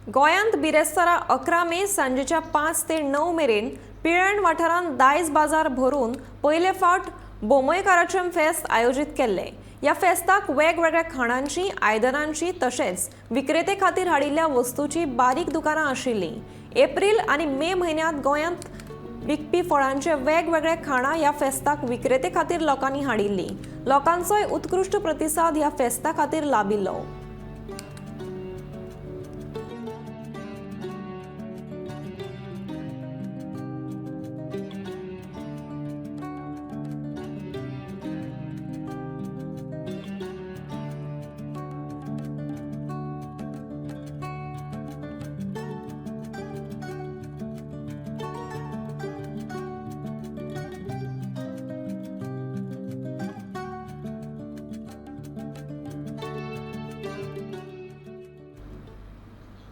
गोंयांत बिरेस्तारा 11 मे सांजेच्या 5 ते 9 मेरेन पिळर्ण वाठारांत दायज बाजार भरून पयले फावट बोमयकाराचें फेस्त आयोजीत केल्लें. ह्या फेस्ताक वेगवेगळ्या खाणांची, आयदनांची तशेंच विक्रेते खातीर हाडिल्ल्या वस्तूची बारीक दुकानां आशिल्लीं. एप्रील आनी मे म्हयन्यांत गोंयांत विकपी फळांचे वेगवेगळे खाणां ह्या फेस्ताक विक्रेते खातीर लोकांनी हाडिल्लीं. लोकांचोय उत्कृश्ट प्रतिसाद ह्या फेस्ता खातीर लाबिल्लो.